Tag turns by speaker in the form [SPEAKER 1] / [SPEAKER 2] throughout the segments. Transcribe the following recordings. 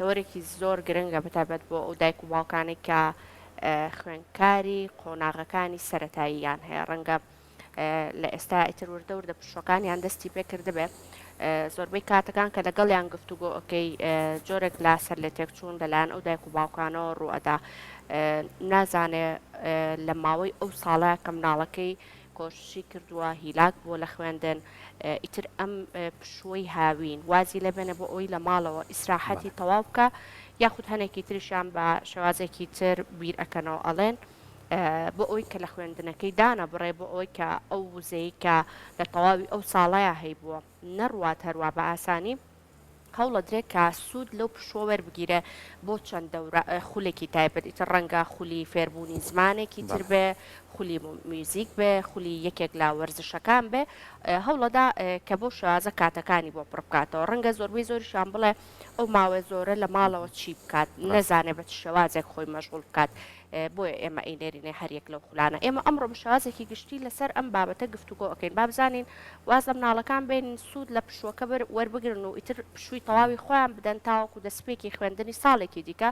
[SPEAKER 1] تەوەرێکی زۆر گرنگە بەتایبەت بۆ ئەو دایک و باوکانەی کە خوێندکاری قۆناغەکانی سەرەتاییان هەیە ڕەنگە لە ئێستا ئیتر وردە وردە پشوەکانیان دەستی پێ کردبێ زۆربەی کاتەکان کە لەگەڵیان گفتوگۆ ئەکەی جۆرێک لە سەر لێ تێکچوون لەلایەن ئەو دایک و باوکانەوە ڕوئەدا نازانێ لە ماوەی ئەو ساڵە کە مناڵەکەی کۆششی کردووە هیلاک بووە لە خوێندن ئیتر ئەم پشووەی هاوین وازی لێ بێنێ بۆ ئەوەی لە ماڵەوە ئیسراحەتی تەواو بکا یاخود هەنێکی تریشیان بە شێوازێکی تر بیر ئەکەنەوە ئەڵێن بۆ ئەوەی کە لە خوێندنەکەی دانەبڕێ بۆ ئەوەی کە ئەو وزەی کە لە تەواوی ئەو ساڵەیا هەیبووە نەڕوات هەروا بە ئاسانی هەوڵەدرێ کە سوود لەو پشووە وەربگیرێ بۆ چەند دەورە خولێکی تایبەت ئیتر ڕەنگە خولی فێربوونی زمانێکی تر بێ، خولی میوزیک بێ، خولی یەکێک لە وەرزشەکان بێ، هەوڵەدا کە بەو شێوازە کاتەکانی بۆ پڕ بکاتەوە. ڕەنگە زۆربەی زۆریشیان بڵێ ئەو ماوە زۆرە لە ماڵەوە چی بکات، نەزانێ بە چ شێوازێک خۆی مەشغوڵ بکات. بۆیە ئێمە ئەینێرینێ هەر یەک لەو خولانە. ئێمە ئەمڕۆ بە شێوازێکی گشتی لەسەر ئەم بابەتە گفتوگۆ ئەکەین. با بزانین واز لە مناڵەکان بێنین سوود لە پشووەکە وەربگرن و ئیتر پشووی تەواوی خۆیان بدەن تاوەکو دەسپێکی خوێندنی ساڵێکی دیکە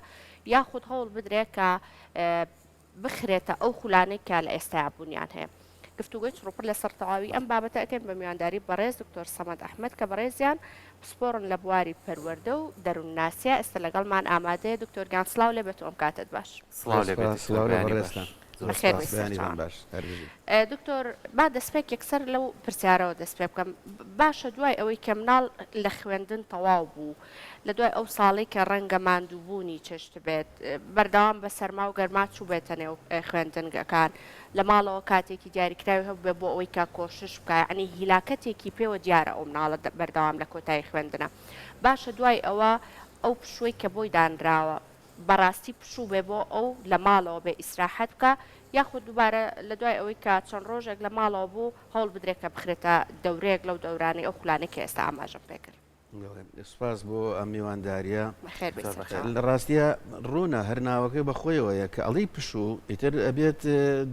[SPEAKER 1] یاخود هەوڵ بدرێ کە بخرێتە ئەو خولانەی کە لە ئێستایا بوونیان هەیە. گفتوگۆی چڕوپڕ لەسەر تەواوی ئەم بابەتە ئەکەین بە میوانداری بەڕێز دکتۆر سەمەد ئەحمەد کە بەڕێزیان پسپۆڕن لە بواری پەروەردە و دەروونناسیە ئێستا لەگەڵمان ئامادەیە دکتۆر گیان سڵاو لێ بێت و ئەم کاتەت باش.
[SPEAKER 2] سڵاو لێ بێت دکتۆر بەیانی باش.
[SPEAKER 1] بەخێر بێی سەرچاوە. دکتۆر با دەستپێک یەکسەر لەو پرسیارەوە دەست پێ بکەم باشە دوای ئەوەی کە مناڵ لە خوێندن تەواو بوو لە دوای ئەو ساڵەی کە ڕەنگە ماندووبوونی چەشتبێت، بەردەوام بە سەرما و گەرما چووبێتە نێو خوێندنگەکان، لە ماڵەوە کاتێکی دیاریکراوی هەبووبێ بۆ ئەوەی کە کۆشش بکا، یەعنی هیلاکەتێکی پێوە دیارە ئەو مناڵە بەردەوام لە کۆتایی خوێندنە. باشە دوای ئەوە ئەو پشووەی کە بۆی دانراوە بەڕاستی پشوو بێ بۆ ئەو لە ماڵەوە بێ ئیسراحەت بکا یاخود دووبارە لە دوای ئەوەی کە چەند ڕۆژێک لە ماڵەوە بوو هەوڵ بدرێ کە بخرێتە دەورەیەک لەو دەورانەی ئەو خولانەی کە ئێستا ئاماژەم پێ کرد.
[SPEAKER 3] سوپاس بۆ ئەم میوانداریە.
[SPEAKER 1] بەخێر بێی سەرچاوە.
[SPEAKER 3] لە ڕاستیا ڕوونە هەر ناوەکەی بە خۆیەوەیە کە ئەڵێی پشوو ئیتر ئەبێت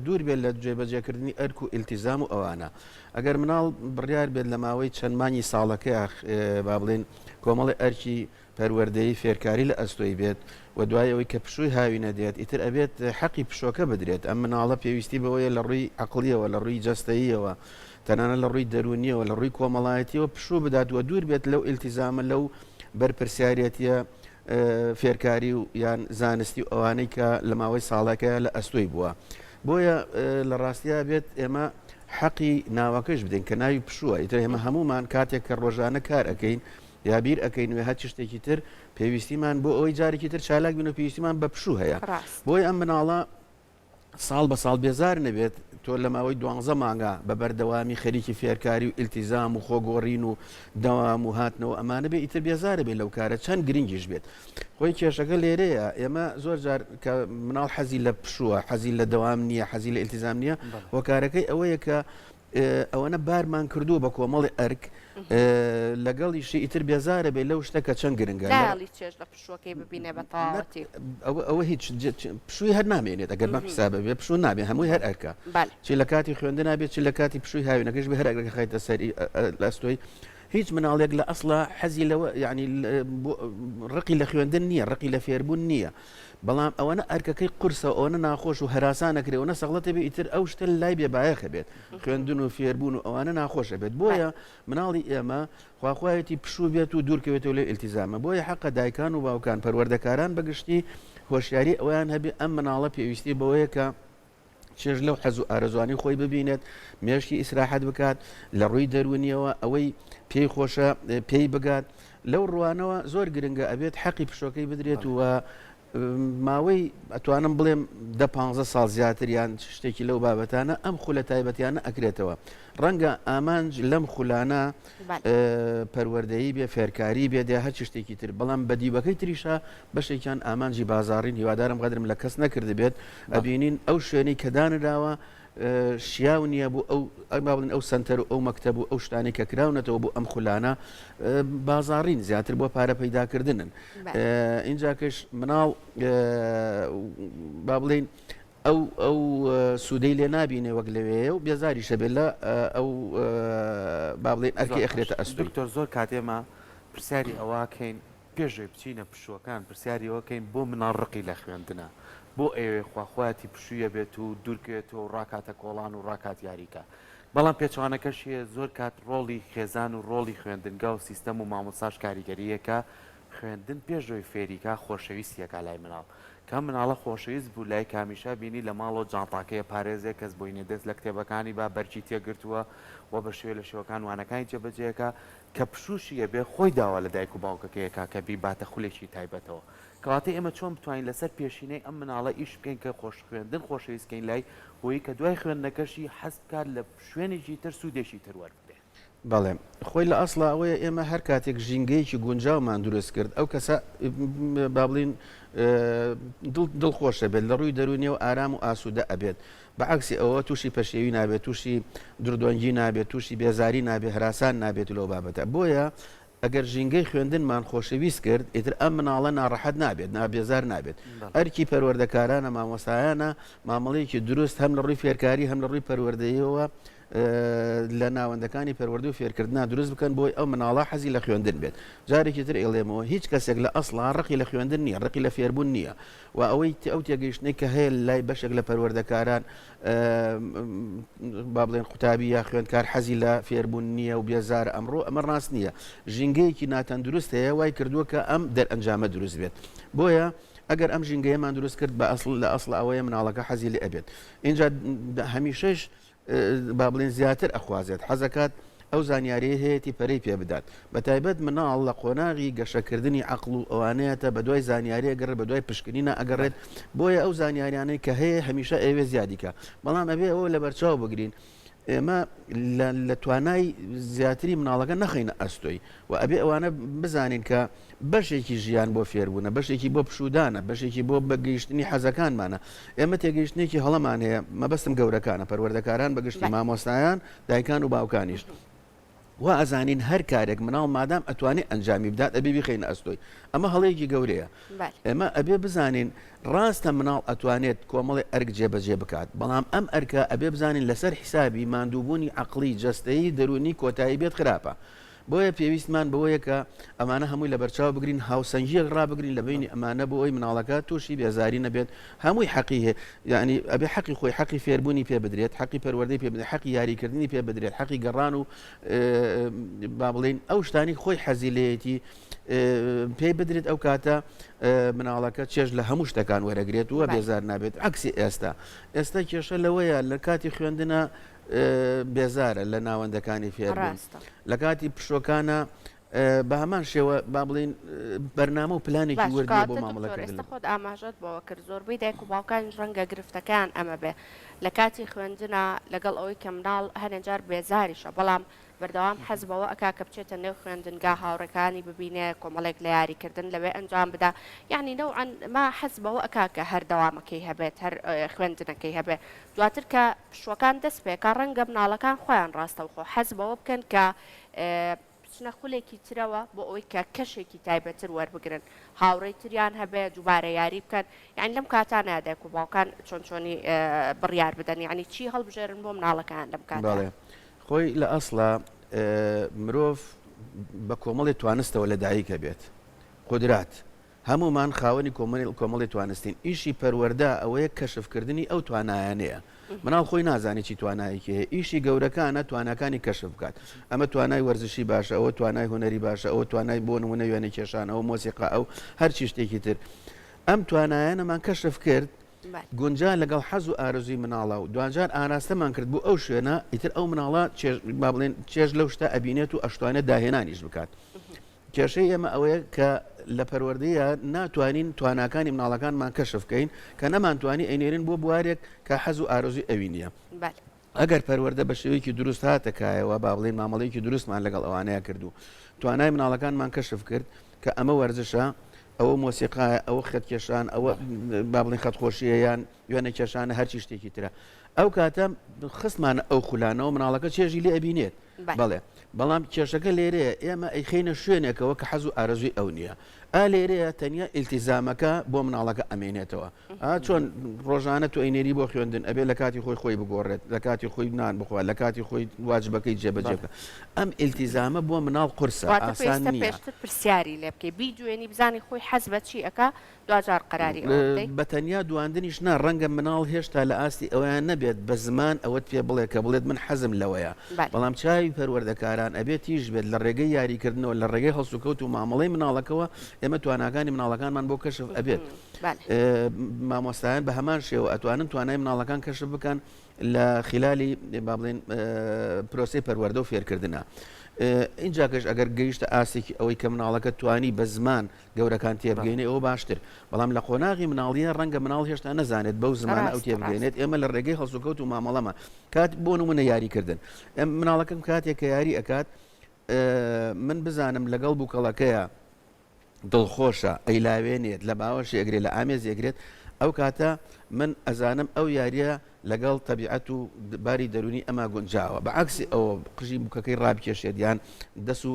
[SPEAKER 3] دوور بێت لە جێبەجێکردنی ئەرک و ئیلتیزام و ئەوانە. ئەگەر مناڵ بڕیار بێت لە ماوەی چەند مانگی ساڵەکەیا با بڵێین کۆمەڵی ئەرکی پەروەردەیی فێرکاری لە ئەستۆی بێت و دوای ئەوەی کە پشووی هاوینە دێت ئیتر ئەبێت حەقی پشۆکە بدرێت ئەم مناڵە پێویستی بەوەیە لە ڕووی عەقڵیەوە لە ڕووی جەستەییەوە تەنانەت لە ڕووی دەروونیەوە لە ڕووی کۆمەڵایەتیەوە پشوو بدات و دوور بێت لەو ئیلتیزامە لەو بەرپرسیارێتیە فێرکاری و یان زانستی و ئەوانەی کە لە ماوەی ساڵەکەیا لە ئەستۆی بووە بۆیە لە ڕاستیا بێت ئێمە حەقی ناوەکەش بدەین کە ناوی پشووە ئیتر ئێمە هەمومان کاتێک کە ڕۆژانە کار ئەەکەین یا بیر ئەکەین و هەرچ شتێکی تر پێویستیمان بۆ ئەوەی جارێکی تر چالاک بین و پێویستیمان بە پشوو هەیە بۆیە ئەم مناڵە ساڵ بە ساڵ بێزار نەبێت تۆ لە ماوەی دوانزە مانگا بە بەردەوامی خەریکی فێرکاری و ئیلتیزام و خۆگۆڕین و دەوام و هاتنەوە ئەمانە بێ ئیتر بێزارە بێ لەو کارە چەند گرنگیش بێت خۆی کێشەکە لێرەیە ئێمە زۆر جار کە مناڵ حەزی لە پشووە حەزی لە دەوام نییە حەزی لە ئیلتیزام نییە هۆکارەکەی ئەوەیە کە ئەوەنە بارمان کردووە بە کۆمەڵی ئەرک لەگەڵیشی ئیتر بێزارە بێ لەو شتە کە چەند گرنگە
[SPEAKER 1] نایەڵی چێژ لە پشووەکەی ببینێ بە تەواوەتی.
[SPEAKER 3] ئەوە هیچ پشووی هەر نامێنێت ئەگەر بەم حسابە بێ پشوو نابێ هەمووی هەر ئەرکە چی لە کاتی خوێندنا بێت چی لە کاتی پشووی هاوینەکەش بێ هەر ئەرکەکە خەیتە سەری لە ئەستۆی هیچ مناڵێک لە ئەسڵا حەزی لەوە یعنی ڕقی لە خوێندن نییە ڕقی لە فێربوون نییە بەڵام ئەوەنە ئەرکەکەی قورسە ئەوەنە ناخۆش و هەراسان ئەکرێ ئەوەنە سەغڵەتە بێ ئیتر ئەو شتە لای بێ بایەخە بێت خوێندن و فێربوون و ئەوانە ناخۆشە بێت بۆیە مناڵی ئێمە خواخوایەتی پشوو بێت و دوورکەوێتەوە لەو ئیلتیزامە بۆیە حەقە دایکان و باوکان پەروەردەکاران بەگشتی هۆشیاری ئەوەیان هەبێ ئەم مناڵە پێویستی بەوەیە کە چێژ لەو حەز و ئارەزوانەی خۆی ببینێت، مێشکی ئیسراحەت بکات، لە ڕووی دەروونیەوە ئەوەی پێی خۆشە پێی بگات، لەو ڕوانەوە زۆر گرنگە ئەبێت حەقی پشۆکەی بدرێت و ماوەی ئەتوانم بڵێم دە پانزە ساڵ زیاتر یان شتێکی لەو بابەتانە ئەم خولە تایبەتیانە ئەکرێتەوە ڕەنگە ئامانج لەم خولانە پەروەردەیی بێ فێرکاری بێت یا هەرچ شتێکی تر بەڵام بە دیوەکەی تریشا بەشێکیان ئامانجی بازاڕین هیوادارم غەدرم لە کەس نەکردبێت ئەبینین ئەو شوێنەی کە دانراوە شیاو نییە بۆ ئەو با بڵێن ئەو سەنتەر و ئەو مەکتەب و ئەو شتانەی کە کراونەتەوە بۆ ئەم خولانە بازاڕین زیاتر بۆ پارە پەیداکردنن ئینجاکەش مناڵ با بڵێین ئەو ئەو سوودەی لێ نابینێ وەک لەوێیە و بێزاریشە بێت لە ئەو با بڵێین ئەرکەی ئەخرێتە ئەستۆی.
[SPEAKER 2] دکتۆر زۆر کات ئێمە پرسیاری ئەوە کەین. پێش ئەوەی بچینە پشووەکان پرسیاری ئەوە کەین بۆ مناڵ ڕقی لە خوێندنە؟ بۆ ئەیەوێ خواخوایەتی پشوویە بێت و دوورکەوێتەوە و ڕاکاتە کۆڵان و ڕاکات یاریکا؟ بەڵام پێچەوانەکەشی هەیە زۆر کات ڕۆڵی خێزان و ڕۆڵی خوێندنگا و سیستەم و مامۆستاش کاریگەرییەکە خوێندن پێش ئەوەی فێری کا خۆشەویستی ئەکا لای مناڵ کە مناڵە خۆشەویست بوو لای کامیشا بینی لە ماڵەوە جانتاکەی ئەپارێزێ کەس بۆی نیە دەست لە کتێبەکانی با بەرگی تێگرتووە و بە شێوە لە شێوەکان وانەکانی جێبەجێ ئەکا کە پشووشی ئەبێ خۆی داوا لە دایک و باوکەکەی ئەکا کە بیباتە خولێکی تایبەتەوە کەواتە ئێمە چۆن بتوانین لەسەر پێشینەی ئەم مناڵە ئیش بکەین کە خۆش خوێندن خۆشەویست کەین لای بۆی کە دوای خوێندنەکەشی حەز بکات لە شوێنێکی تر سوودێکی تر وەربگرێ.
[SPEAKER 3] بەڵێ خۆی لە ئەسڵا ئەوەیە ئێمە هەر کاتێک ژینگەیەکی گونجاومان دروست کرد ئەو کەسە با بڵین دڵخۆشە بێت لە ڕووی دەروونیەوە ئارام و ئاسوودە ئەبێت بە عەکسی ئەوە تووشی پەشێوی نابێت تووشی دردۆنگی نابێت تووشی بێزاری نابێت هەراسان نابێت لەو بابەتە بۆیە ئەگەر ژینگەی خوێندنمان خۆشەویست کرد ئیتر ئەم مناڵە ناڕەحەت نابێت نابێزار نابێت ئەرکی پەروەردەکارانە مامۆستایانە مامەڵەیەکی دروست هەم لە ڕووی فێرکاری هەم لە ڕووی پەروەردەیەوە لە ناوەندەکانی پەروەردە و فێرکردنا دروست بکەن بۆی ئەو مناڵە حەزی لە خوێندن بێت جارێکی تر ئێڵێمەوە هیچ کەسێک لە ئەسڵا ڕقی لە خوێندن نییە ڕقی لە فێربوون نییە و ئەوەی ئەو تێگەیشتنەی کە هەیە لای بەشێک لە پەروەردەکاران با بڵێن قوتابی یا خوێندکار حەزی لە فێربوون نییە و بێزارە ئەمڕۆ ئەمە ڕاست نییە ژینگەیەکی ناتەندروست هەیە وای کردووە کە ئەم دەرئەنجامە دروست بێت بۆیە ئەگەر ئەم ژینگەیەمان دروست کرد بە ئەسڵ لە ئەسڵ ئەوەیە مناڵەکە حەزی لێ ئەبێت اینجا هەمیشەش با بڵێن زیاتر ئەخوازێت، حەزەکات ئەو زانیاریەی هەیەتی پەرەی پێ بدات، بەتایبەت مناڵ لە قۆناغی گەشەکردنی عەقڵ و ئەوانەیەتە بەدوای زانیاری ئەگەڕێت بەدوای پشکنینا ئەگەڕێت، بۆیە ئەو زانیاریانەی کە هەیە هەمیشە ئەیەوێت زیادی کا، بەڵام ئەبێ ئەوە لەبەرچاو بگرین ئێمە لە توانای زیاتری مناڵەکە نەخەینە ئەستۆی و ئەبێ ئەوانە بزانین کە بەشێکی ژیان بۆ فێربوونە، بەشێکی بۆ پشوودانە، بەشێکی بۆ بە گەیشتنی حەزەکانمانە. ئێمە تێگەیشتنێکی هەڵەمان هەیە، مەبەستم گەورەکانە، پەروەردەکاران بە گشتی، مامۆستایان، دایکان و باوکانیش. وا ئەزانین هەر کارێک مناڵ مادام ئەتوانێ ئەنجامی بدات ئەبێ بیخەینە ئەستۆی. ئەمە هەڵەیەکی گەورەیە. ئێمە ئەبێ بزانین ڕاستە مناڵ ئەتوانێت کۆمەڵێ ئەرک جێبەجێ بکات، بەڵام ئەم ئەرکە ئەبێ بزانین لەسەر حیسابی ماندووبوونی عەقڵی، جەستەیی، دەروونی کۆتایی بێت خراپە. بۆیە پێویستمان بەوەیە کە ئەمانە هەمووی لەبەرچاو بگرین، هاوسەنگییەک ڕابگرین لە بەینی ئەمانە بۆ ئەوەی مناڵەکە تووشی بێزاری نەبێت، هەمووی حەقی هەیە، یانی ئەبێ حەقی خۆی، حەقی فێربوونی پێ بدرێت، حەقی پەروەردەی پێ بدرێت، حەقی یاریکردنی پێ بدرێت، حەقی گەڕان و با بڵێین ئەو شتانەی خۆی حەزی لێیەتی پێی بدرێت، ئەو کاتە مناڵەکە چێژ لە هەموو شتەکان وەرەگرێت و بێزار نابێت. عەکسی ئێستا، ئێستا کێشە لەوەیە لە کاتی خوێندنا بێزارە لە ناوەندەکانی فێربوون لە کاتی پشۆکانە بە هەمان شێوە با بڵین بەرنامە و پلانێکی وردی بۆ مامەڵەکردن.
[SPEAKER 1] خۆت ئاماژەت بەوە کرد زۆربەی دایک و باوکانیش ڕەنگە گرفتەکەیان ئەمە بێ لە کاتی خوێندنا لەگەڵ ئەوەی کە مناڵ هەنێ جار بێزاریشە بەڵام بەردەوام حەز بەوە ئەکا کە بچێتە نێو خوێندنگا هاوڕێکانی ببینێ کۆمەڵێک لە یاریکردن لەوێ ئەنجام بدا یەعنی نەوعەن ما حەز بەوە ئەکا کە هەر دەوامەکەی هەبێت هەر خوێندنەکەی هەبێ دواتر کە پشووەکان دەست پێکا ڕەنگە مناڵەکان خۆیان ڕاستەوخۆ حەز بەوە بکەن کە بچنە خولێکی ترەوە بۆ ئەوەی کە کەشێکی تایبەتر وەربگرن هاوڕێی تریان هەبێ دووبارە یاری بکەن یانی لەم کاتانەیا دایک و باوکان چۆن چۆنی بڕیار بدەن یانی چی هەڵبژێرن بۆ مناڵەکەیان لەم کاتە.
[SPEAKER 3] بەڵێ خۆی لە ئەسڵا مرۆڤ بە کۆمەڵی توانستەوە لە دایک ئەبێت قودرات هەموومان خاوەنی کۆمەڵی توانستین، ئیشی پەروەردە ئەوەیە کەشفکردنی ئەو توانایانەیە، مناڵ خۆی نازانێت چی توانایەکی هەیە، ئیشی گەورەکانە تواناکانی کەشف بکات، ئەمە توانای وەرزشی باشە، ئەوە توانای هونەری باشە، ئەوە توانای بۆ نموونە وێنەکێشان، ئەوە مۆسیقا، ئەو هەرچی شتێکی تر. ئەم توانایانەمان کەشف کرد، گونجا لەگەڵ حەز و ئارەزووی مناڵە و دواجار ئاراستەمان کرد بۆ ئەو شوێنە، ئیتر ئەو مناڵە چێژ با بڵێین چێژ لەو شتە ئەبینێت و ئەشتوانێت داهێنانیش بکات. کێشەی ئێمە ئەوەیە کە لە پەروەردەیە ناتوانین تواناکانی مناڵەکانمان کەشف بکەین، کە نەمانتوانی ئەینێرین بۆ بوارێک کە حەز و ئارەزووی ئەوی نییە. ئەگەر پەروەردە بە شێوەیەکی دروست هاتە کایەوە، با بڵێین مامەڵەیەکی دروستمان لەگەڵ ئەوانەیا کرد و توانای مناڵەکانمان کەشف کرد کە ئەمە وەرزشە، ئەوە مۆسیقایە، ئەوە خەتکێشان، ئەوە با بڵێین خەتخۆشییە یان. وێنەکێشانە هەرچی شتێکی ترە ئەو کاتە خستمانە ئەو خولانەوە مناڵەکە چێژی لێ ئەبینێت بەڵێ بەڵام کێشەکە لێرەیە ئێمە ئەیخەینە شوێنێکەوە کە حەز و ئارەزووی ئەو نییە ئا لێرەیە تەنیا ئیلتیزامەکە بۆ مناڵەکە ئەمێنێتەوە ئا چۆن ڕۆژانە تۆ ئەینێری بۆ خوێندن ئەبێ لە کاتی خۆی خۆی بگۆڕێت لە کاتی خۆی نان بخوا لە کاتی خۆی واجبەکەی جێبەجێ بکە ئەم ئیلتیزامە بۆ مناڵ قورسە
[SPEAKER 1] واتە
[SPEAKER 3] ئاسان
[SPEAKER 1] پێویستە
[SPEAKER 3] نییە.
[SPEAKER 1] پێشتر پرسیاری لێ بکەی بیدوێنی بزانی خۆی حەز بە چی ئەکا دواجار قەراری ئەوە بدەی.
[SPEAKER 3] بە تەنیا دواندنیش نا، ڕەنگە مناڵ هێشتا لە ئاستی ئەوەیا نەبێت بە زمان ئەوەت پێ بڵێ کە بڵێت من حەزم لەوەیە، بەڵام چاوی پەروەردەکاران ئەبێ تیژ بێت لە ڕێگەی یاریکردنەوە، لە ڕێگەی هەڵسوکەوت و مامەڵەی مناڵەکەوە ئێمە تواناکانی مناڵەکانمان بۆ کەشف ئەبێت. مامۆستایان بە هەمان شێوە ئەتوانن توانای مناڵەکان کەشف بکەن لە خلالی با بڵێین پرۆسەی پەروەردە و فێرکردنە. ئینجاکەش ئەگەر گەیشتە ئاستێکی ئەوەی کە مناڵەکە توانی بە زمان گەورەکان تێبگەینێ ئەوە باشتر، بەڵام لە قۆناغی مناڵییە ڕەنگە مناڵ هێشتا نەزانێت بەو زمانە ئەو تێبگەینێت، ئێمە لە ڕێگەی هەڵسوکەوت و مامەڵەمان کات بۆ نمونە یاریکردن مناڵەکەم کاتێک کە یاری ئەکات من بزانم لەگەڵ بووکەڵەکەیە دڵخۆشە ئەیلاوێنێت لە باوەشی ئەگرێت لە ئامێزی ئەگرێت ئەو کاتە من ئەزانم ئەو یاریە لەگەڵ تەبیعەت و باری دەروونی ئەما گونجاوە، بە عەکسی ئەوە قژی بووکەکەی ڕابکێشێت یان دەست و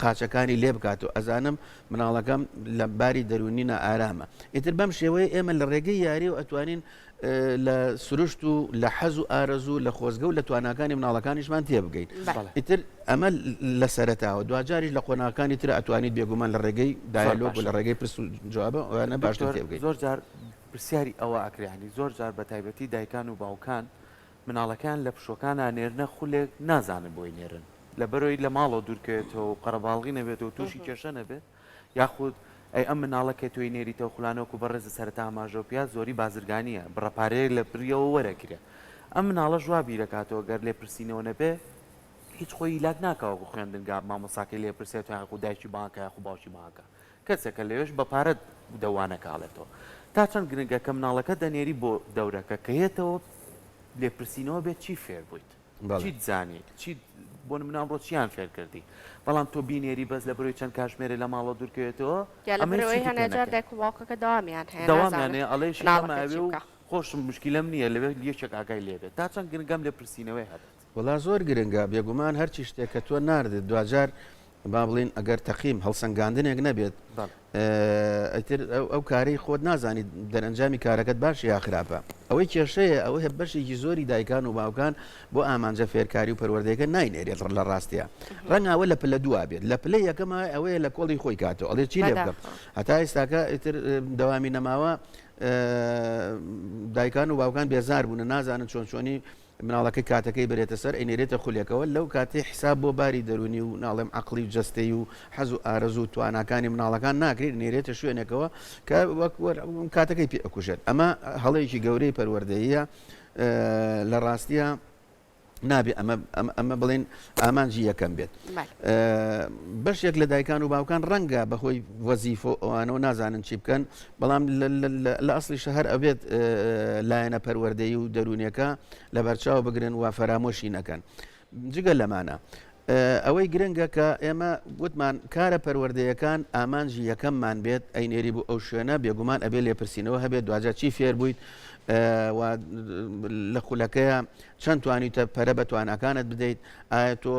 [SPEAKER 3] قاچەکانی لێ بکات و ئەزانم مناڵەکەم لە باری دەروونی نائارامە. ئیتر بەم شێوەیە ئێمە لە ڕێگەی یاریەوە ئەتوانین لە سروشت و لە حەز و ئارەزوو لە خۆزگە و لە تواناکانی مناڵەکانیشمان تێبگەین. ئیتر ئەمە لە سەرەتاوە، دواجاریش لە قۆناغەکانی ترا ئەتوانیت بێگومان لە ڕێگەی دایەلۆگ و لە ڕێگەی پرس و جوابە ئەوانە باشتر تێبگەین.
[SPEAKER 2] زۆر جار پرسیاری ئەوە ئەکرێ یانی زۆر جار بە تایبەتی دایکان و باوکان مناڵەکەیان لە پشوەکانا نێرنە خولێک نازانن بۆی نێرن لەبەرئەوەی لە ماڵەوە دوورکەوێتەوە و قەرەباڵغی نەبێتەوە توشی کێشە نەبێت یاخود ئەی ئەم مناڵە کە تۆی نێریتەوە خولانە وەکو بەڕێزت سەرەتا ئاماژەو پیا زۆری بازرگانیە بڕە پارەیەک لە بریەوە وەرەگرێ ئەم مناڵەش وا بیرەکاتەوە گەر لێپرسینەوە نەبێ هیچ خۆی هیلاک ناکا وەکو خوێندنگا مامۆستاکەی لێپرسێتەوە یاخود دایکی بانکە یاخود باوکی بانکە کەسێکە لەوێش بە پارە دە وانە کاڵێتەوە. تا چەند گرنگە کە مناڵەکە دەنێری بۆ دەورەکە کە یەتەوە لێپرسینەوە بێت چی فێر بوویت؟ چیت زانی؟ چیت بۆ نمونە ئەمڕۆ چیان فێر کردی؟ بەڵام تۆ بینێری بەس لە برۆی چەند کاژمێرێ لە ماڵەوە دوورکەوێتەوە
[SPEAKER 1] یا لە
[SPEAKER 2] ئەمە هیچ
[SPEAKER 1] برۆی
[SPEAKER 2] چیتی پێ
[SPEAKER 1] هەنێ جار
[SPEAKER 2] نەکرد.
[SPEAKER 1] دایک و باوکەکە دەوامیان هەیە
[SPEAKER 2] دەوامیان
[SPEAKER 1] نازانن
[SPEAKER 2] هەیە ئەڵێ شی
[SPEAKER 1] مناڵەکە
[SPEAKER 2] ئەمە
[SPEAKER 1] چی
[SPEAKER 2] ئەوێ و
[SPEAKER 1] بکا.
[SPEAKER 2] خۆشم موشکیلەم نییە لەوێ یەکێک ئاگای لێ بێت. تا چەند گرنگە ئەم لێپرسینەوەیە هەبێت؟
[SPEAKER 3] وەڵا زۆر گرنگە بێگومان هەرچی شتێک کە تۆ ناردت دواجار با بڵێین ئەگەر تەقیم هەڵسەنگاندنێک نەبێت ئیتر ئەو کارەی خۆت نازانیت دەرەنجامی کارەکەت باشە یا خراپە ئەوەی کێشەیە ئەوەیە بەشێکی زۆری دایکان و باوکان بۆ ئامانجە فێرکاری و پەروەردەیەکە ناینێرێت لە ڕاستەیە ڕەنگە ئەوە لە پلە دووە بێت لە پلەی یەکەمە ئەوەیە لە کۆڵی خۆی کاتەوە ئەڵێ چی لێ بکەم هەتا ئێستاکە ئیتر دەوامی نەماوە دایکان و باوکان بێزار بوون نازانن چۆن چۆنی مناڵەکەی کاتەکەی بەرێتە سەر ئەینێرێتە خولێکەوە لەو کاتەی حساب بۆ باری دەروونی و ناڵێم عەقڵی و جەستەی و حەز و ئارەزوو و تواناکانی مناڵەکان ناکرێت ئەینێرێتە شوێنێکەوە کە وەک کاتەکەی پێ ئەکوژێت ئەمە هەڵەیەکی گەورەی پەروەردەییە لە ڕاستیە نابێ ئەمە ئەمە بڵێن ئامانجی یەکەم بێت بەشێک لە دایکان و باوکان ڕەنگە بەهۆی وەزیفە و ئەوانەوە نازانن چی بکەن، بەڵام لە ئەسڵیشا هەر ئەبێت لایەنە پەروەردەیی و دەروونیەکە لەبەرچاو بگرن و فەرامۆشی نەکەن. جگە لەمانە ئەوەی گرنگە کە ئێمە وتمان کارە پەروەردەیەکان ئامانجی یەکەممان بێت ئەینێری بۆ ئەو شوێنە بێگومان ئەبێ لێپرسینەوە هەبێت دواجار چی فێر بوویت و لە خولەکەیە چەند توانیتە پەرە بە تواناکانت بدەیت ئایا تۆ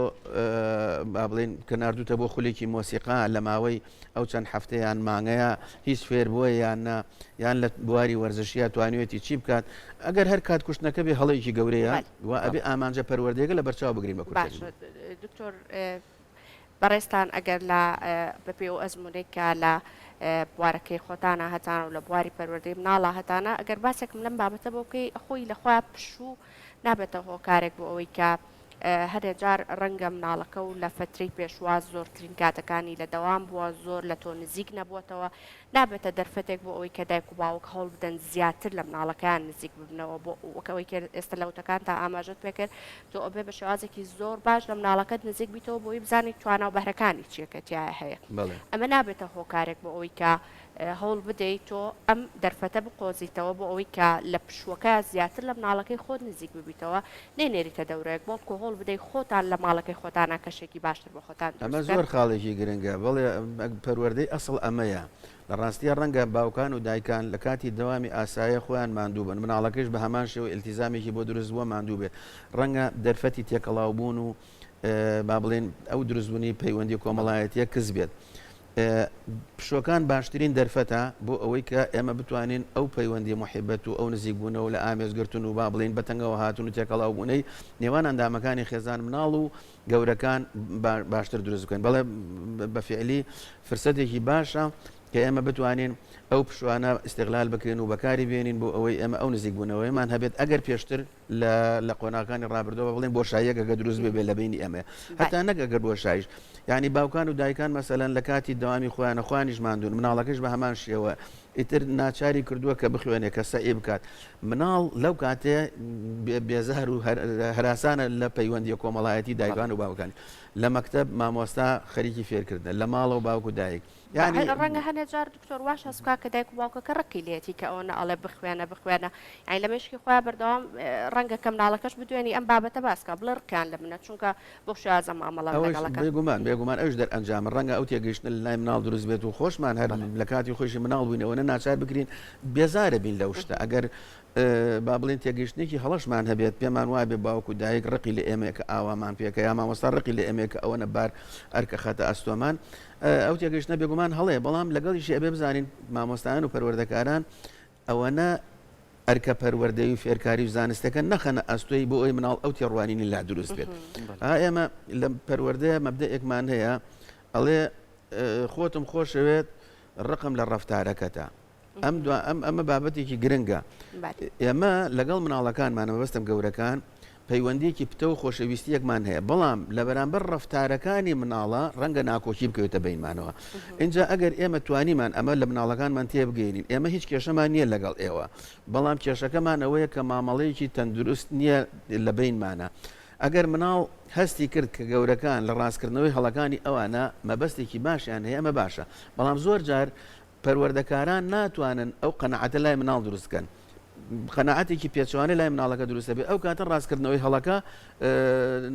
[SPEAKER 3] با بڵێین کە ناردووتە بۆ خولێکی مۆسیقا لە ماوەی ئەو چەند هەفتە یان مانگەیە هیچ فێر بووە یان نا یان لە بواری وەرزشیە توانیوێتی چی بکات ئەگەر هەر کات کوشتنەکە بێ هەڵەیەکی گەورەیە و ئەبێ ئامانجە پەروەردەیەکە لە بەرچاو بگرین بە کورتەکەی.
[SPEAKER 1] باشە دکتۆر بەڕێزتان ئەگەر لە بەپێی ئەو ئەزموونەی کە لە بوارەکەی خۆتانە هەتانە و لە بواری پەروەردەی مناڵا هەتانە ئەگەر باسێکم لەم بابەتە بۆ بکەی خۆی لە خۆیا پشوو نابێتە هۆکارێک بۆ ئەوەی کە هەنێ جار ڕەنگە مناڵەکە و لە فەترەی پێشواز زۆرترین کاتەکانی لە دەوام بووە زۆر لە تۆ نزیک نەبووەتەوە نابێتە دەرفەتێک بۆ ئەوەی کە دایک و باوک هەوڵ بدەن زیاتر لە مناڵەکەیان نزیک ببنەوە بۆ وەک ئەوەی کە ئێستا لە وتەکانتا ئاماژەت پێکرد تۆ ئەبێ بە شێوازێکی زۆر باش لە مناڵەکەت نزیک بیتەوە بۆی بزانیت توانا و بەهرەکانی چییە کە تیایا هەیە ئەمە نابێتە هۆکارێک بۆ ئەوەی کە هەوڵ بدەیت تۆ ئەم دەرفەتە بقۆزیتەوە بۆ ئەوەی کە لە پشووەکە زیاتر لە مناڵەکەی خۆت نزیک ببیتەوە نەینێریتە دەورەیەک بەڵکو. هەوڵ بدەی خۆتان لە ماڵەکەی خۆتانا کەشێکی باشتر بۆ خۆتان
[SPEAKER 3] ئەمە
[SPEAKER 1] دروست بکەن.
[SPEAKER 3] زۆر خاڵێکی گرنگە، بەڵێ پەروەردەی ئەسڵ ئەمەیە، لە ڕاستیا ڕەنگە باوکان و دایکان لە کاتی دەوامی ئاسایە خۆیان ماندوو بن، مناڵەکەیش بە هەمان شێوە ئیلتیزامێکی بۆ دروست بووە ماندوو بێت، ڕەنگە دەرفەتی تێکەڵاو بوون و با بڵێین ئەو دروستبوونی پەیوەندی کۆمەڵایەتیە کز بێت. پشووەکان باشترین دەرفەتە بۆ ئەوەی کە ئێمە بتوانین ئەو پەیوەندی موحیبەت و ئەو نزیکبوونەوە لە ئامێزگرتن و با بڵێین بەتەنگەوە هاتن و تێکەڵاوبوونەی نێوان ئەندامەکانی خێزان مناڵ و گەورەکان باشتر دروست بکەین. بەڵێ بە فیعلی فرسەتێکی باشە کە ئێمە بتوانین ئەو پشوانە ئیستغلال بکەین و بەکاری بێنین بۆ ئەوەی ئێمە ئەو نزیکبوونەوەیەمان هەبێت ئەگەر پێشتر لە لە قۆناغەکانی ڕابردووە بڵێن بۆشاییەک ئەگەر دروست بێ لە بینی ئێمە هەتا نەک ئەگەر بۆشایش یعنی باوکان و دایکان مەسەلەن لە کاتی دەوامی خۆیانە خۆیانیش ماندوون مناڵەکەش بە هەمان شێوە ئیتر ناچاری کردووە کە بخوێنێ کە سەعی بکات مناڵ لەو کاتێ بێزار و هەراسانە لە پەیوەندیە کۆمەڵایەتی دایکان و باوکانی لە مەکتب مامۆستا خەریکی فێرکردنە لە ماڵەوە باوک و دایک
[SPEAKER 1] یانی ڕەنگە هەنێ جار دکتۆر واش هەست بکا کە دایک و باوکەکە ڕقی لێتی کە ئەوەنە ئەڵێ بخوێنە بخوێنە یانی لە مێشکی خۆیا بەردەوام ڕەنگە کە مناڵەکەش بدوێنی ئەم بابەتە باس کا بڵێ ڕقیان لە منە چونکە بەو شێوازە مامەڵەم
[SPEAKER 3] ئەوەش
[SPEAKER 1] لەگەڵ ئەکەن.
[SPEAKER 3] بێگومان بێگومان ئەویش دەرئەنجامە ڕەنگە ئەو تێگەیشتنە لە لای مناڵ دروست بێت و خۆشمان هەر لە کاتی خۆیشی مناڵ بووین ئەوەنە ناچار بکرین بێزارە بین لەو شتە ئەگەر با بڵێین تێگەیشتنێکی هەڵەشمان هەبێت پێمان وابێ باوک و دایک ڕقی لە ئێمەیە کە ئاوامان پێکە یا مامۆستا ڕقی لە ئێمەیە کە ئەوەنە بار ئەرکە خاتە ئەستۆمان ئەو تێگەیشتنە بێگومان هەڵەیە، بەڵام لەگەڵیشی ئەبێ بزانین مامۆستایان و پەروەردەکاران ئەوەنە ئەرکە پەروەردەیی و فێرکاری و زانستەکە نەخەنە ئەستۆی بۆ ئەوەی مناڵ ئەو تێڕوانینی لا دروست بێت. ئا ئێمە لە پەروەردەیە مەبدەئێکمان هەیە ئەڵێ خۆتم خۆشەوێت ڕقم لە ڕەفتارەکەتە. ئەم دوا ئەم ئەمە بابەتێکی گرنگە ئێمە لەگەڵ مناڵەکانمان مەبەستم گەورەکان پەیوەندیەکی پتە و خۆشەویستیەکمان هەیە بەڵام لە بەرامبەر ڕەفتارەکانی مناڵە ڕەنگە ناکۆکی بکەوێتە بینمانەوە اینجا ئەگەر ئێمە توانیمان ئەمە لە مناڵەکانمان تێبگەینین ئێمە هیچ کێشەمان نییە لەگەڵ ئێوە بەڵام کێشەکەمان ئەوەیە کە مامەڵەیەکی تەندروست نییە لە بینمانە ئەگەر مناڵ هەستی کرد کە گەورەکان لە ڕاستکردنەوەی هەڵەکانی ئەوانە مەبەستێکی باشیان هەیە ئەمە باشە بەڵام زۆر جار پەروەردەکاران ناتوانن ئەو قەناعەتە لای مناڵ دروست بکەن، قەناعەتێکی پێچەوانەی لای مناڵەکە دروست دەبێت، ئەو کاتە ڕاستکردنەوەی هەڵەکە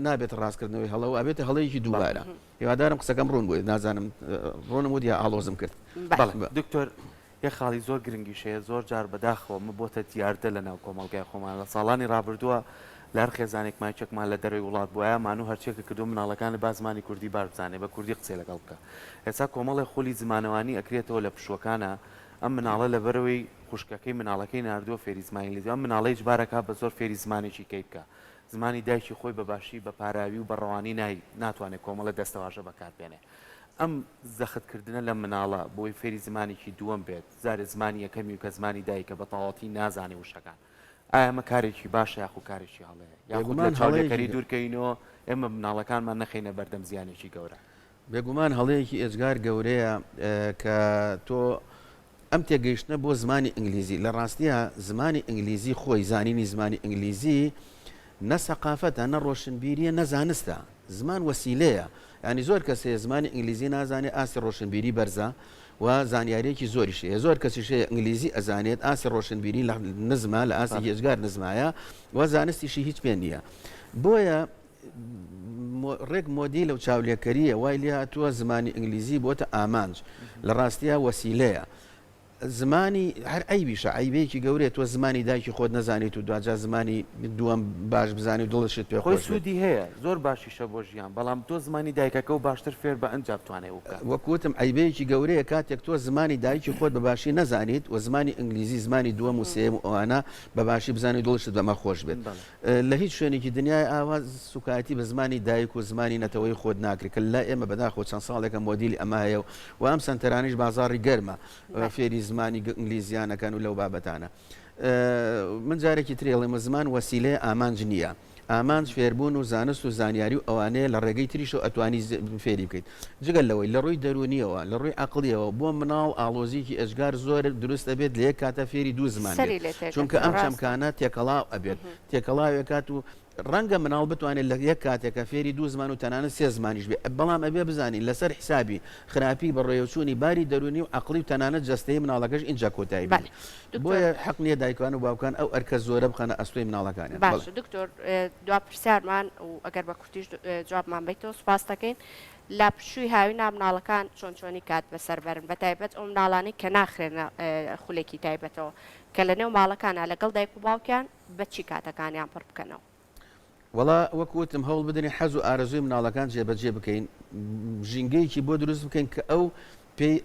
[SPEAKER 3] نابێتە ڕاستکردنەوەی هەڵە و ئەبێتە هەڵەیەکی دووبارە. هیوادارم قسەکەم ڕوون بووێت، نازانم ڕوونم وت یا ئاڵۆزم کرد.
[SPEAKER 2] بەڵێ دکتۆر یەک خاڵی زۆر گرنگیش هەیە زۆر جار بەداخەوە ئەمە بۆتە دیاردە لە ناو کۆمەڵگای خۆمان لە ساڵانی ڕابردووە لە هەر خێزانێک مایکێکمان لە دەرەوەی وڵات بوایە مانوو هەرچیەکە کردووە مناڵەکانت با زمانی کوردی باش بزانێ بە کوردی قسەی لەگەڵ بکە ئێستا کۆمەڵێ خولی زمانەوانی ئەکرێتەوە لە پشووەکانا ئەم مناڵە لەبەرئەوەی خوشکەکەی مناڵەکەی ناردووە فێری زمانی ئینگلیزی ئەم مناڵە ئیجبار ئەکا بە زۆر فێری زمانێکی کەی بکا زمانی دایکی خۆی بە باشی بە پاراوی و بە ڕەوانی نای ناتوانێ کۆمەڵێ دەستەواژە بەکار بێنێ ئەم زەخت کردنە لەم مناڵە بۆی فێری زمانێکی دووەم بێت جارێ زمانی یەکەمی و کە زمانی دایکە بە تەواوەتی نازانێ وشەکان ئایا ئەمە کارێکی باشە یاخو کارێکی هەڵەیە؟ یاخود لە
[SPEAKER 3] بێگومان هەڵەیەکی
[SPEAKER 2] چاولێکەری دوورکەینەوە ئێمە مناڵەکانمان نەخەینە بەردەم زیانێکی گەورە؟
[SPEAKER 3] بێگومان هەڵەیەکی ئێجگار گەورەیە کە تۆ ئەم تێگەیشتنە بۆ زمانی ئینگلیزی لە ڕاستیا زمانی ئینگلیزی خۆی زانینی زمانی ئینگلیزی نە سەقافەتە نە ڕۆشنبیریە نە زانستە زمان وەسیلەیە یانی زۆر کەس هەیە زمانی ئینگلیزی نازانێ ئاستی ڕۆشنبیری بەرزە و زانیاریەکی زۆریش هەیە زۆر کەسیش هەیە ئینگلیزی ئەزانێت ئاستی ڕۆشنبیری لە نزمە لە ئاستێکی ئێجگار نزمایە و زانستیشی هیچ پێ نییە بۆیە ڕێک مۆدیلە و چاولێکەرییە وای لێهاتووە زمانی ئینگلیزی بۆتە ئامانج لە ڕاستیا وەسیلەیە زمانی هەر عەیبیشە عەیبەیەکی گەورەیە تۆ زمانی دایکی خۆت نەزانیت و دواجار زمانی دووەم باش بزانی و دڵشت پێ
[SPEAKER 2] خۆی
[SPEAKER 3] خۆش بێت.
[SPEAKER 2] سوودی هەیە زۆر باشیشە بۆ ژیان بەڵام تۆ زمانی دایکەکەو باشتر فێر بە ئەنجا بتوانێ ئەو بکات.
[SPEAKER 3] وەک وتم عەیبەیەکی گەورەیە کاتێک تۆ زمانی دایکی خۆت بە باشی نەزانیت و زمانی ئینگلیزی زمانی دووەم و سێیەم و ئەوانە بە باشی بزانی و دڵشت بەمە خۆش بێت. لە هیچ شوێنێکی دنیای ئاوا سوکایەتی بە زمانی دایک و زمانی نەتەوەی خۆت ناکرێت کە لای ئێمە بەداخەوە چەند ساڵێکە مۆدیلی ئەمە هەیە و ئەم سەنتەرانەیش بازاڕی گەرمە فێری زمانی ئینگلیزیان ئەکەن و لەو بابەتانە. من جارێکی تری ئەڵێمە زمان وەسیلەیە ئامانج نییە. ئامانج فێربوون و زانست و زانیاری و ئەوانەیە لە ڕێگەی تریشەوە ئەتوانی فێری بکەیت. جگە لەوەی لە ڕووی دەروونییەوە، لە ڕووی عەقڵییەوە بۆ مناڵ ئاڵۆزییەکی ئێجگار زۆر دروست ئەبێت لە یەک کاتا فێری دوو زمان
[SPEAKER 1] سەری
[SPEAKER 3] بێت.
[SPEAKER 1] لێ
[SPEAKER 3] چونکە
[SPEAKER 1] تێکەچوو
[SPEAKER 3] ئەم
[SPEAKER 1] ڕاستە.
[SPEAKER 3] چەمکانە تێکەڵاو ئەبێت. تێکەڵاوێکات و. ڕەنگە مناڵ بتوانێت لە یەک کاتێکا فێری دوو زمان و تەنانەت سێ زمانیش بێ بەڵام ئەبێ بزانین لەسەر حسابی خراپی بەڕێوەچوونی باری دەروونی و عەقڵی و تەنانەت جەستەیی مناڵەکەش ئینجا کۆتایی بێت
[SPEAKER 1] بەلێ دکتۆر.
[SPEAKER 3] بۆیە حەق نییە دایکان و باوکان ئەو ئەرکە زۆرە بخەنە ئەستۆی مناڵەکانیان. بەڵێ.
[SPEAKER 1] باشە دکتۆر دوا پرسیارمان و ئەگەر بە کورتیش جوابمان بەیتەوە سوپاست دەکەین لە پشووی هاوینا مناڵەکان چۆن چۆنی کات بەسەر بەرن بە تایبەت ئەو مناڵانەی کە ناخرێنە خولێکی تایبەتەوە کە لە نێو ماڵەکانا لەگەڵ دایک و باوکیان بە چی کاتەکانیان پڕ بکەنەوە؟
[SPEAKER 3] وەڵا وەک وتم هەوڵ بدەین حەز و ئارەزووی مناڵەکان جێبەجێ بکەین، ژینگەیەکی بۆ دروست بکەین کە ئەو پێی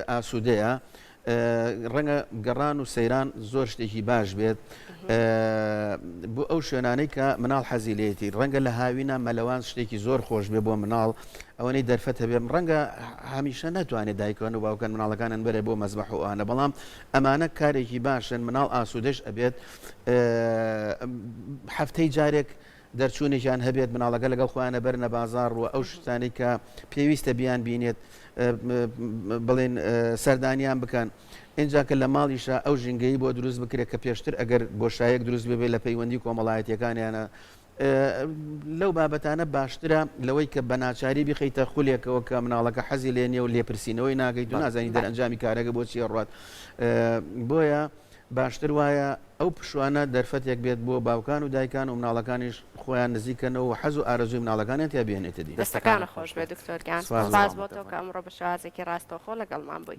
[SPEAKER 3] ئاسوودەیە، ڕەنگە گەڕان و سەیران زۆر شتێکی باش بێت بۆ ئەو شوێنانەی کە مناڵ حەزی لێتی، ڕەنگە لە هاوینە مەلەوان شتێکی زۆر خۆش بێ بۆ مناڵ ئەوەنەی دەرفەت هەبێ، ڕەنگە هەمیشە نەتوانێت دایکان و باوکان مناڵەکانیان بەرێ بۆ مەزبەح و ئەوانە، بەڵام ئەمانە کارێکی باشن مناڵ ئاسوودەش ئەبێت هەفتەی جارێک دەرچوونێکیان هەبێت مناڵەکە لەگەڵ خۆیانە بەرنە بازاڕ و ئەو شتانەی کە پێویستە بیان بینێت بڵێن سەردانیان بکەن اینجا کە لە ماڵیشە ئەو ژینگەی بۆ دروست بکرێت کە پێشتر ئەگەر بۆشایەک دروست ببێت لە پەیوەندی کۆمەڵایەتیەکانیانە لەو بابەتانە باشترە لەوەی کە بە ناچاری بیخەیتە خولێکەوە کە مناڵەکە حەزی لێ نییە و لێپرسینەوەی ناکەیت و نازانی دەرئەنجامی کارەکە بۆ چی ئەڕوات بۆیە باشتر وایە ئەو پشوانە دەرفەتێک بێت بۆ باوکان و دایکان و مناڵەکانیش خۆیان نزیک کەنەوە و حەز و ئارەزووی مناڵەکانیان تیا بهێنێتە دی.
[SPEAKER 1] دەستەکانت خۆش بێت دکتۆر گیان.
[SPEAKER 3] سپاس
[SPEAKER 1] سپاس بۆ تۆ کە ئەمڕۆ بە شێوازێکی ڕاستەوخۆ لەگەڵمان بووی.